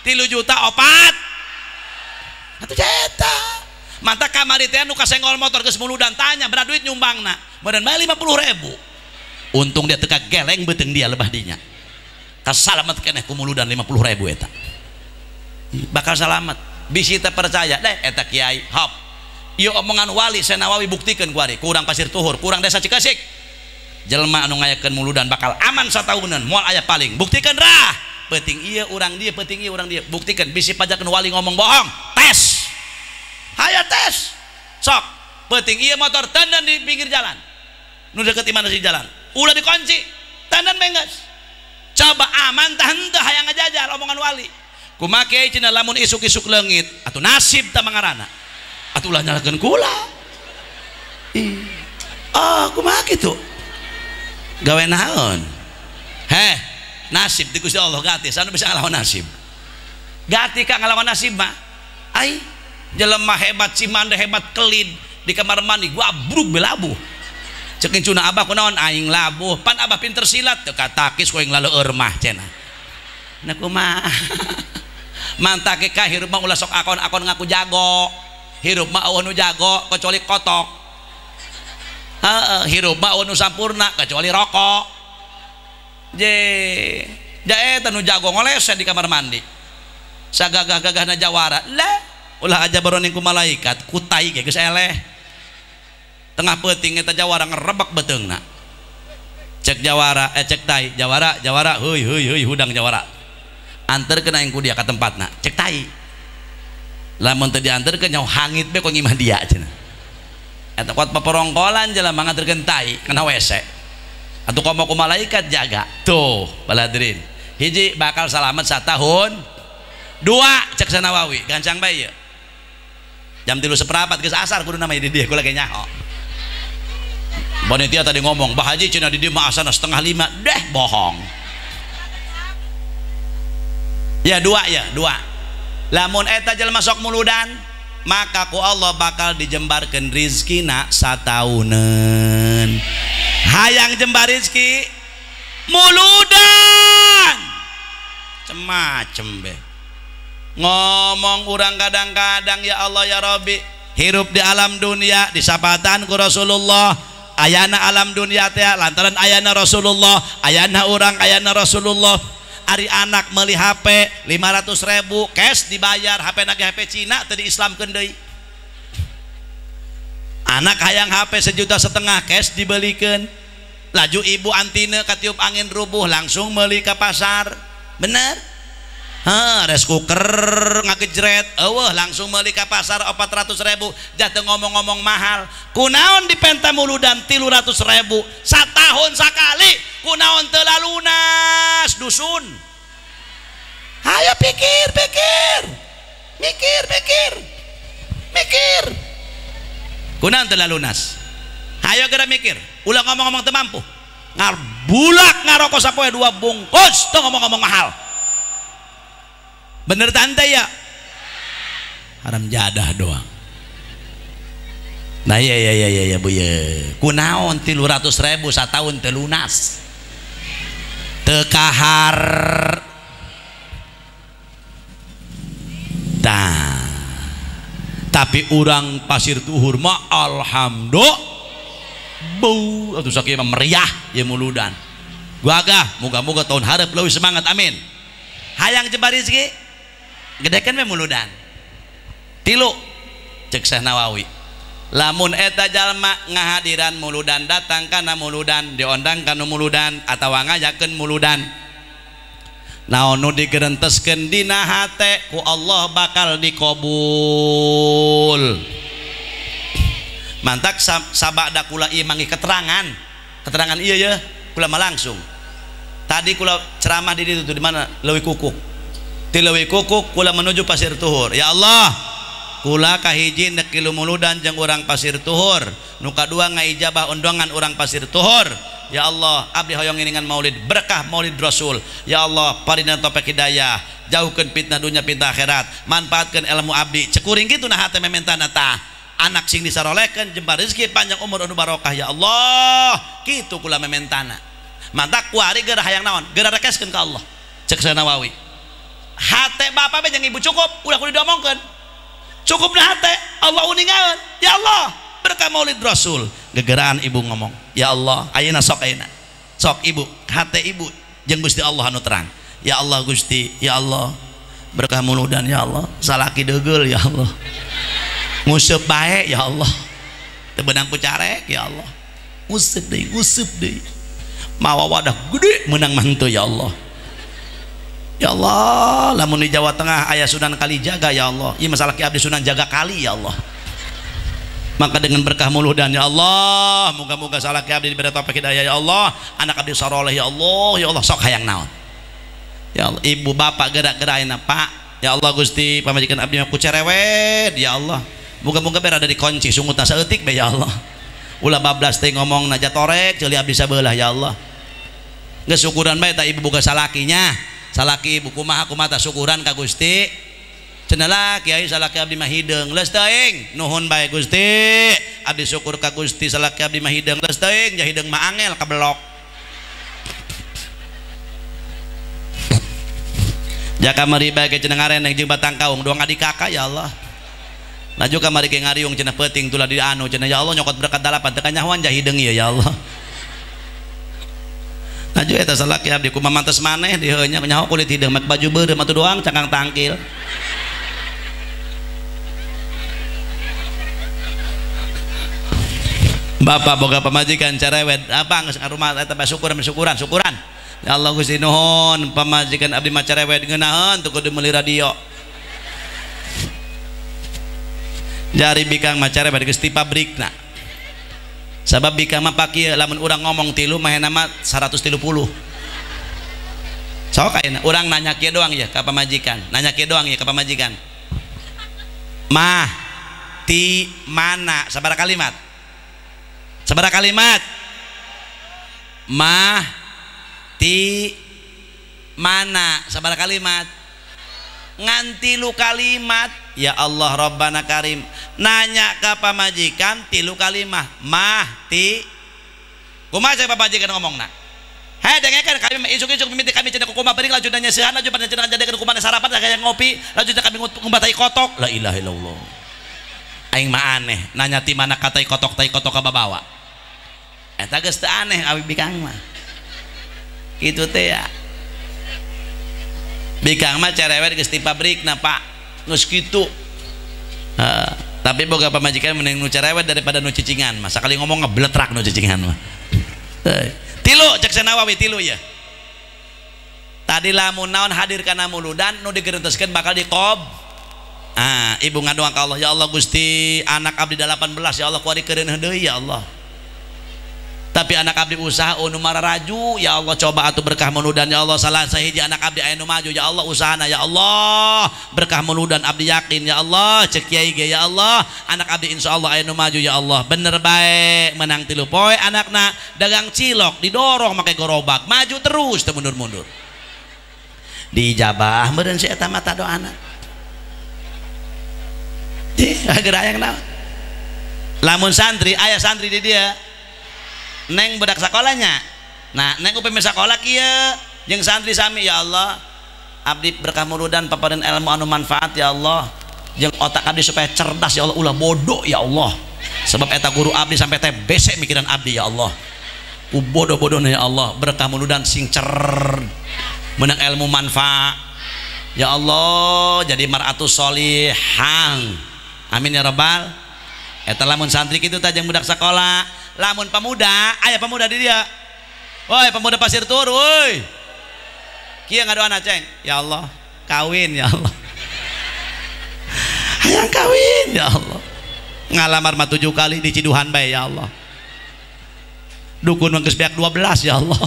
3,4 juta. Atuh eta. Mantap kamari teh nu kasenggol motor geus muludan tanya berapa duit nyumbangna. Meureun bae 50.000. Untung dia teu kageleng beuteung dia lebah dinya. Kasalamat keneh ku muludan 50.000 eta. Bakal salamat. Bisi teu percaya deh eta kiai hop. Ieu omongan wali Syekh Nawawi buktikeun ku ari, ku urang Pasir Tuhur, ku urang desa Cikesik. Jelema anu ngayakeun muludan bakal aman satahunan, moal aya paling. Buktikeun rah. Peuting ieu urang dieu, peuting ieu urang dieu. Buktikeun bisi pajakeun wali ngomong bohong. Tes. Hayo tes. Sok, peuting ieu motor tandan di pinggir jalan. Nu deket imah di jalan. Ulah dikunci, tandan bengges. Coba aman tah henteu hayang ngajajal omongan wali. Kumaha kiai cenah lamun isuk-isuk leungit atuh nasib tah mangarana. Atuh ulah nyalakeun kula. Ih. Oh, kumaha kitu? Gawe naon? Heh, nasib di Gusti Allah gratis, anu bisa ngalawan nasib. Gati ka ngalawan nasib mah. Ai, jelema hebat cimande hebat kelid di kamar mandi gua abruk belabuh. Cekin cuna abah kunaon aing labuh, pan abah pinter silat teu katakis ku aing laleueur mah cenah. Nah kumaha? Mantake ka hirup mah ulah sok akon-akon ngaku jago. Hirup mah eueuh nu jago kecuali kotok. Heeh, hirup mah eueuh nu sampurna kecuali rokok. Je, ja eta nu jago ngoleset di kamar mandi. Sagagah-gagahna jawara. Lah, ulah aja baroning ku malaikat, kutai ge geus eleh. Tengah peuting eta jawara ngerebek beuteungna. Cek jawara, cek tai, jawara, jawara, heuy heuy heuy hudang jawara. Anterkeun aing ku dia ka tempatna, cek tai. Lamun teu dianterkeun nyaho hangit be ku ngimah dia cenah. Eta kuat paporongkolan jelema nganterkeun tai kana WC. Atuh komo ku malaikat jaga. Tuh, baladirin. Hiji bakal salamet satahun. Dua cek Nawawi, gancang bae ieu. Jam 3.15 geus asar kudu nama di dieu kula ge nyaho. Panitia tadi ngomong, "Bah Haji cenah di dieu mah asarna 4:30." Deh, bohong. Ya dua ya, dua. Lamun eta jelema sok muludan, maka ku Allah bakal dijembarkeun rizkina satauneun. Hayang jembar rizki muludan. Cemacem be. Ngomong urang kadang-kadang ya Allah ya Rabbi, hirup di alam dunia disapatan ku Rasulullah, ayana alam dunia teh lantaran ayana Rasulullah, ayana urang ayana Rasulullah. Ari anak meuli HP 500.000 cash dibayar, HP nage HP Cina teu diislamkeun deui. Anak hayang HP 1,5 juta cash dibelikeun. Laju ibu antine katiup angin rubuh langsung meuli ka pasar. Bener? Hah, rice cooker ngagejret, eueuh langsung meuli ka pasar 400.000, jatuh ngomong-ngomong mahal. Kunaon dipenta muludan 300.000 satahun sakali, kunaon teu lalunas dusun. Hayo pikir, pikir. Mikir, mikir. Mikir. Kunaon teu lalunas? Hayo geura mikir, ulah ngomong-ngomong teu mampu. Ngarbulak ngarokok sapoe 2 bungkus teu ngomong-ngomong mahal. Bener tante ya? Haram jadah doang. Nah iya iya iya iya bu ya. Kunaon 300.000 satahun teu lunas. Teu kahar. Tah. Tapi urang Pasir Tuhur mah alhamdulillah. Bu, atuh sakieu mah meriah ye muludan. Gagah, moga-moga tahun hareup leuwih semangat amin. Hayang jembar rezeki? Gedekan we muludan. Tilu cek Syekh Nawawi, lamun eta jalma ngahadiran muludan, datang kana muludan, diondang kana muludan atawa ngajakeun muludan, naon nu digerenteskeun dina hate ku Allah bakal dikabul. Mantak sabada kula ieu manggih keterangan, keterangan ieu ye kula mah langsung. Tadi kula ceramah di ditu di mana Leuwi Kukuk. Ti Leuwi Kukuk kula menuju Pasir Tuhur. Ya Allah, kula kahiji nek kilu muludan jeung urang Pasir Tuhur, nu kadua ngaijabah undangan urang Pasir Tuhur. Ya Allah, abdi hoyong ngiringan maulid, berkah maulid Rasul. Ya Allah, parina taufik hidayah, jauhkeun fitnah dunya fitnah akhirat, manfaatkeun ilmu abdi. Cekuring kitu nah hate mementana tah. Anak sing disarolehkeun jembar rezeki panjang umur anu barokah ya Allah. Kitu kula mementana. Mantak kuari geura hayang naon? Geura rekeskeun ka Allah. Cek Syekh Nawawi. Hate bapak be jeung ibu cukup, ulah kudu diomongkeun. Cukupna hate, Allah uningaeun. Ya Allah, berkah maulid Rasul. Gegeraan ibu ngomong, ya Allah, ayeuna sok ayeuna. Sok ibu, hate ibu jeung Gusti Allah anu terang. Ya Allah Gusti, ya Allah, berkah muludan ya Allah, salaki degeul ya Allah. Nguseup bae ya Allah. Teu beunang ku carek ya Allah. Nguseup deui, nguseup deui. Mawa wadah gede menang mantu ya Allah. Ya Allah, lamun di Jawa Tengah aya Sunan Kalijaga ya Allah. Ieu masalah ki abdi Sunan Jaga Kali ya Allah. Maka dengan berkah muludan ya Allah, moga-moga salah ki abdi diberi taufik hidayah ya Allah, anak abdi saroleh ya Allah, ya Allah sok hayang naon. Ya Allah, ibu bapak gerak-gerain Pak. Ya Allah Gusti, pamajikan abdi mah ku cerewet ya Allah. Moga-moga berada di kunci sungutna saeutik be ya Allah. Ulah bablas teh ngomong naja torek ceuli abdi sabelah ya Allah. Geus syukuran bae ta ibu boga salakinya. Salaki ibu kumaha kumaha syukuran ka Gusti. Cenah lah kiai salaki abdi mah hideung. Leus teuing nuhun bae Gusti. Abdi syukur ka Gusti salaki abdi mah hideung. Leus teuing ja hideung mah angel kabelok. Jaka mari bae ke cenah ngareneng jeung batang kaung doang adik kakak ya Allah. Laju kamari ke ngariung cenah peuting tulah di anu cenah ya Allah nyokot berkat dalapan teu kanyahoan ja hideung ieu ya Allah. Laju eta salaki abdi kumaha mantes maneh di heuh nya nyaho kulit hideung mek baju beureum atuh doang cangkang tangkil. Bapak boga pamajikan cerewet apa geus ka rumah eta bae syukuran syukuran syukuran. Ya Allah Gusti nuhun pamajikan abdi mah cerewet ngeunaheun teu kudu meuli radio. Jari bikang mah cerewet geus ti pabrikna. Sabab bika mah pakieu lamun urang ngomong tilu mahena mah 130. Sok ayeuna urang nanya kieu doang ya ka pamajikan, nanya kieu doang ya ka pamajikan. Mah ti mana? Sabaraha kalimat? Sabaraha kalimat? Mah ti mana? Sabaraha kalimat? Ngan tilu kalimat. Ya Allah Rabbana Karim, nanya ke pamajikan tilu kalimat. Mah ti kumaha cek pamajikan ngomongna? Hei dengekeun kami isuk-isuk mimiti kami cenah kumaha beuring lanjut nanya seuhan lanjut cenah jadikeun kumaha sarapan kaya ngopi lanjut kami ngumbah tai kotok. La ilaha illallah. Aing mah aneh nanya ti mana ka tai kotok kababawa. Eta geus teu aneh awi bikang mah. Kitu teh ya. Bikang mah cerewet geus ti pabrikna Pak. Geus kitu. Tapi boga pamajikan mending nu cerewet daripada nu cicingan mah. Sakali ngomong ngebletrak nu cicingan mah. Tilu cek Nawawi tilu ya. Tadi lamun naon hadir kana muludan nu digerenteskeun bakal dikob. Ah, ibu ngadoa ka Allah, ya Allah Gusti, anak abdi 18 ya Allah kuari keureun deui ya Allah. Tapi anak abdi usaha nu mararaju ya Allah, coba atuh berkah muludan ya Allah, salah sahiji anak abdi aya nu maju ya Allah usahana ya Allah, berkah muludan abdi yakin ya Allah, cek kiai ge ya Allah, anak abdi insyaallah aya nu maju ya Allah. Bener bae menang tilu poe anakna dagang cilok didorong make gerobak maju terus teu mundur-mundur. Diijabah meureun si eta mata doana. Geura hayang naon? Lamun santri aya santri di dia neng budak sekolahnya. Nah, neng upami sekolah kieu jeung santri sami ya Allah, abdi berkah muludan paparin ilmu anu manfaat ya Allah, jeung otak abdi supaya cerdas ya Allah, ulah bodoh ya Allah. Sebab eta guru abdi sampai teh besek mikiran abdi ya Allah. Ku bodoh-bodohna ya Allah, berkah muludan sing cer menang ilmu manfaat ya Allah, jadi mar'atus solihang. Amin ya rabbal. Eta lamun santri kitu tah jeung budak sekolah. Lamun pemuda, aya pemuda di dia. Woi, pemuda Pasir Tur, woi. Kieu ngadoana ceng, ya Allah, kawin ya Allah. Hayang kawin ya Allah. Ngalamar mah 7 kali di Ciduhan bae ya Allah. Dukun mah geus beak 12 ya Allah.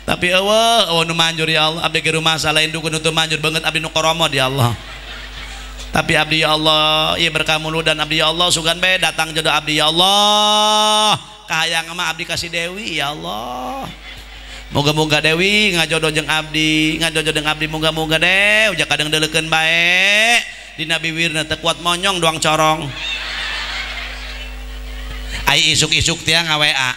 Tapi eueuh, eueuh nu manjur ya Allah, abdi ge rumah lain dukun nu teu manjur beungeut abdi nu koromod ya Allah. Tapi abdi ya Allah, ieu berkah muludan abdi ya Allah, sugan bae datang jodoh abdi ya Allah. Kahayang mah abdi kasih Dewi ya Allah. Moga-moga Dewi ngajodoh jeung abdi, ngajodoh jeung abdi moga-moga deh, uja kadang deuleukeun bae. Dina biwirna teu kuat monyong doang corong. Ai isuk-isuk tiang nga-WA.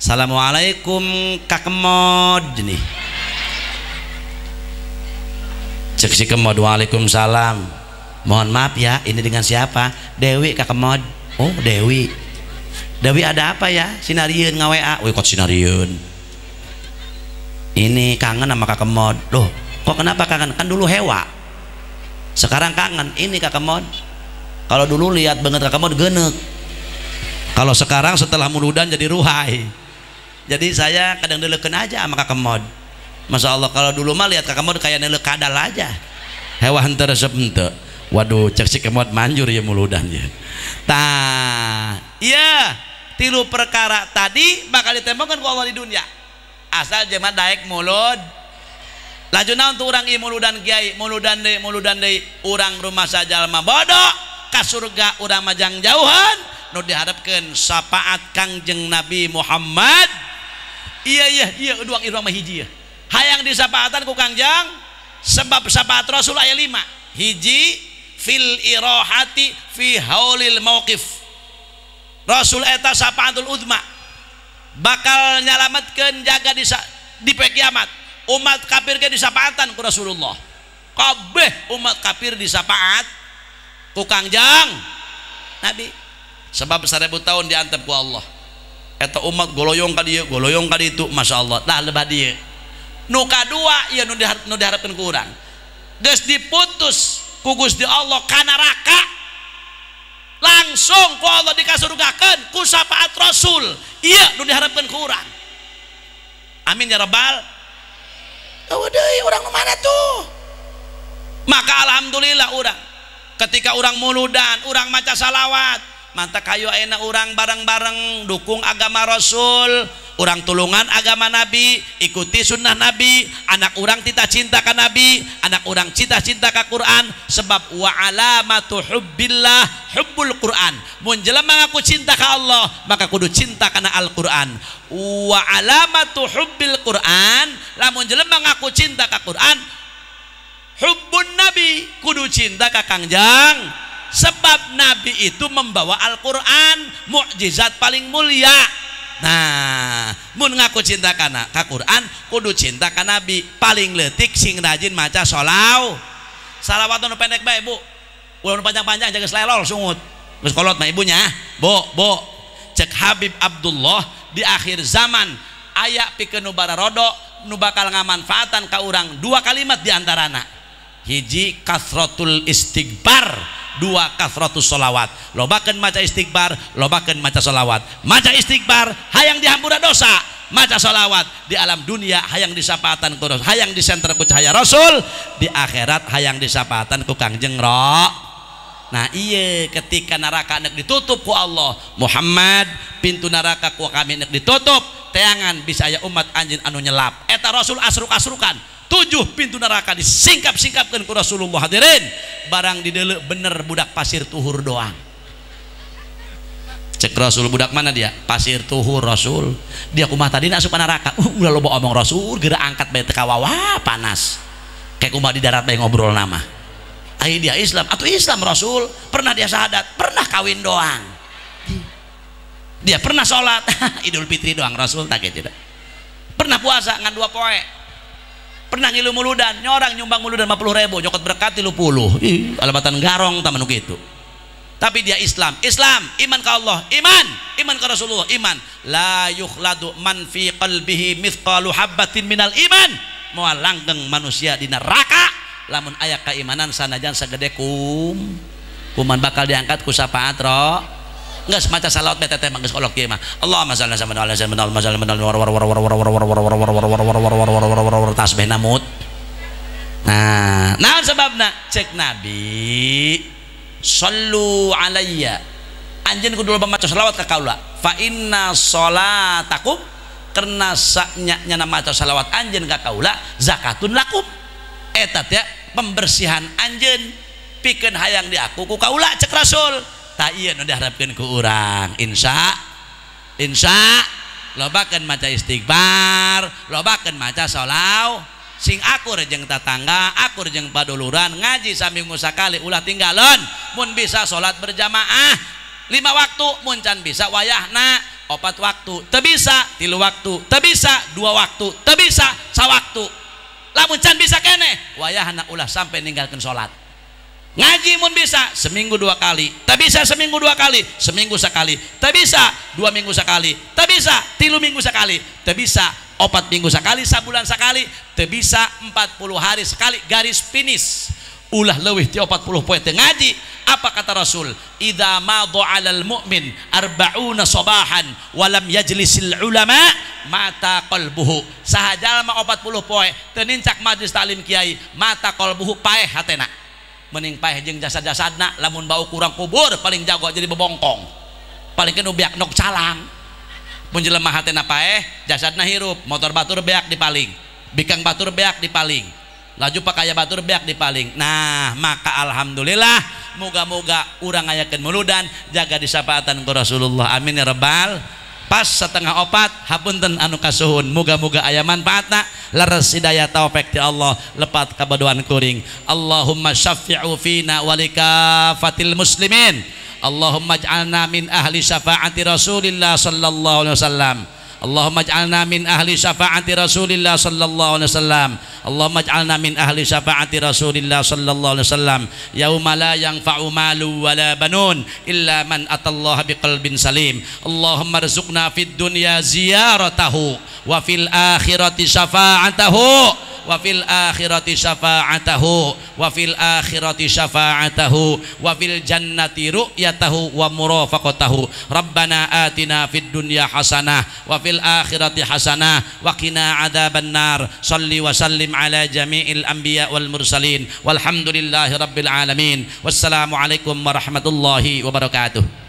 Assalamualaikum Kak Kemod nih. Cek si Kemod, waalaikumsalam. Mohon maaf ya, ini dengan siapa? Dewi Kak Kemod. Oh Dewi. Dewi ada apa ya? Sinarieun nga-WA. Wih kok sinarieun. Ini kangen sama Kak Kemod. Loh, kok kenapa kangen? Kan dulu hewa. Sekarang kangen. Ini Kak Kemod. Kalau dulu lihat banget Kak Kemod genek. Kalau sekarang setelah muludan jadi ruhai. Jadi saya kadang deleukeun aja sama Kak Kemod. Masya Allah, kalau dulu mah lihat Kak Kemod kayak neuleuh kadal aja. Hewa henteu resep henteu. Waduh, cek si Kemod manjur ya muludan ya. Tah, iya, tilu perkara tadi bakal ditembokkan ku Allah di dunia. Asal jelema daek mulud. Laju naon tuh urang ieu muludan kiai, muludan deui, urang rumah sajalma bodoh, ka surga urang majang jauhan, nu diharapkeun syafaat Kangjeng Nabi Muhammad. Iya iya iya, duang urang mah hiji ya. Hayang disapaatan ku Kangjeng, sebab syafaat Rasul aya 5. Hiji fil irahati fi haulil mauqif. Rasul eta syafaatul uzma, bakal nyalametkeun jaga di poe kiamat. Umat kafir ge disapaatan ku Rasulullah. Kabeh umat kafir disapaat ku Kangjeng Nabi. Sebab 1000 tahun diantep ku Allah. Eta umat goloyong ka dieu, goloyong ka ditu, masyaallah. Tah lebah dieu. Nu kadua ieu nu diharapkeun ku urang. Geus diputus ku Gusti Allah ka neraka. Langsung ku Allah dikasurgakeun ku syafaat Rasul. Ieu nu diharapkeun ku urang. Amin ya rabbal. Eueuh deui urang nu mana tuh? Maka alhamdulillah urang ketika urang muludan, urang maca salawat, Mantak hayu ayeuna urang bareng-bareng dukung agama Rasul, urang tulungan agama Nabi, ikuti sunnah Nabi, anak urang tita cinta ka Nabi, anak urang cita-cinta ka Quran, sebab wa alamatu hubbillah hubbul Quran. Mun jelema ngaku cinta ka Allah, maka kudu cinta kana Al-Quran. Wa alamatu hubbil Quran, lamun jelema ngaku cinta ka Quran, hubbun Nabi, kudu cinta ka Kangjeng. Sebab Nabi itu membawa Al-Quran, mukjizat paling mulia. Nah, mun ngaku cinta kana ka Quran, kudu cinta ka Nabi. Paling leutik sing rajin maca sholawat. Salawat nu pendek bae, Bu. Ulah nu panjang-panjang jaga selelol sungut. Geus kolot mah ibunya. Bu, Bu. Cek Habib Abdullah di akhir zaman aya pikeun nu bararodo nu bakal ngamanfaatan ka urang dua kalimat di antarana. Hiji kasratul istighfar, dua kasratus sholawat. Lobakeun maca istighfar, lobakeun maca sholawat. Maca istighfar hayang dihampura dosa, maca sholawat di alam dunia hayang disapaatan ku Rasul, hayang disenter ku cahaya Rasul, di akhirat hayang disapaatan ku Kangjeng Ro. Nah iya, ketika neraka nek ditutup ku Allah, Muhammad pintu neraka ku kami nek ditutup, teangan bisa aya umat anjeun anu nyelap. Eta Rasul asruk-asrukan 7 pintu neraka disingkap-singkapkan ku Rasulullah. Hadirin, barang didelek bener budak pasir tuhur doang. Cek Rasul, budak mana dia? Pasir tuhur Rasul. Dia kumaha tadi asup neraka. Ulah loba omong Rasul, geura angkat bae teu kawawa panas. Kayak kumaha di darat bae ngobrol nama. Ai dia Islam atau Islam Rasul, pernah dia syahadat, pernah kawin doang. Dia pernah sholat Idul Fitri doang Rasul, tak gitu. Pernah puasa ngan 2 poe. Pernah ngilu muludan, nyorang nyumbang muludan 50.000, nyokot berkat 30. Ih, alamatan garong taman gitu. Tapi dia Islam, Islam, iman ke Allah, iman, iman ke Rasulullah, iman. La yukhladu man fi qalbihi mithqalu habbatin minal iman. Moal langgeng manusia di neraka lamun aya keimanan sanajan sagede kuman bakal diangkat ku syafaat ro. Geus maca salawat bete teh geus kolok kieu mah. Allahumma shalli ala sayyidina Muhammad war tasbih namut. Nah, naon sababna? Cek Nabi, sallu alayya. Anjeun kudu loba maca selawat ka kaula. Fa inna sholatakum, karena saknya nyana maca selawat anjeun ka kaula zakatun lakum. Eta teh pembersihan anjeun pikeun hayang diaku ku kaula cek Rasul. Tak iya nu diharapkeun ku urang. Insya insya lobakeun maca istighfar, lobakeun maca sholawat, sing akur jeung tatangga, akur jeung paduluran, ngaji saminggu sakali ulah tinggalon. Mun bisa salat berjamaah 5 waktu, mun can bisa wayahna 4 waktu, teu bisa 3 waktu, teu bisa 2 waktu, teu bisa sawaktu. Lamun can bisa keneh wayahna ulah sampai ninggalkeun salat. Ngaji mun bisa seminggu 2 kali, tak bisa seminggu 2 kali, seminggu sekali, tak bisa 2 minggu sekali, tak bisa 3 minggu sekali, tak bisa 4 minggu sekali, sabulan sekali, tak bisa 40 hari sekali, garis finish. Ulah leuwih ti 40 poe teu ngaji. Apa kata Rasul? Idza madha 'alal mu'min arba'una sabahan walam yajlisil ulama mata qalbuhu. Saha jalma 40 poe teu nincak majelis taklim kiai, mata qalbuhu, paeh hatena. Mending paeh jeung jasad-jasadna, lamun bau kurang kubur paling jago jadi bebongkong, paling kena beak nok calang. Mun jelema hatena paeh, jasadna hirup, motor batur beak dipaling, bikang batur beak dipaling, laju pakaya batur beak dipaling. Nah, maka alhamdulillah moga-moga urang ngayakeun muludan jaga disapaatan ku Rasulullah. Amin ya rabbal. Pas 3:30 hapunten anu kasuhun, moga-moga aya manfaatna, leres hidayah taufik ti Allah, lepat kabadoan kuring. Allahumma syaffi'u fina walikafatil muslimin. Allahumma ij'alna min ahli syafaati Rasulillah sallallahu alaihi wasallam. Allahumma ij'alna min ahli syafaati Rasulillah sallallahu alaihi wasallam. Allahumma ij'alna min ahli syafaati Rasulillah sallallahu alaihi wasallam. Yauma la yanfa'u malu wala banun illa man atallaha biqalbin salim. Allahumma rzuqna fid dunya ziyaratahu wa fil akhirati syafa'atahu wa fil akhirati syafa'atahu wa fil akhirati syafa'atahu wa fil jannati ru'yatahu wa murafaqatahu. Rabbana atina fid dunya hasanah wa fil akhirati hasanah wa qina adzaban nar. Salli wa sallim ala jami'il anbiya wal mursalin walhamdulillahi rabbil alamin. Wassalamu alaikum warahmatullahi wabarakatuh.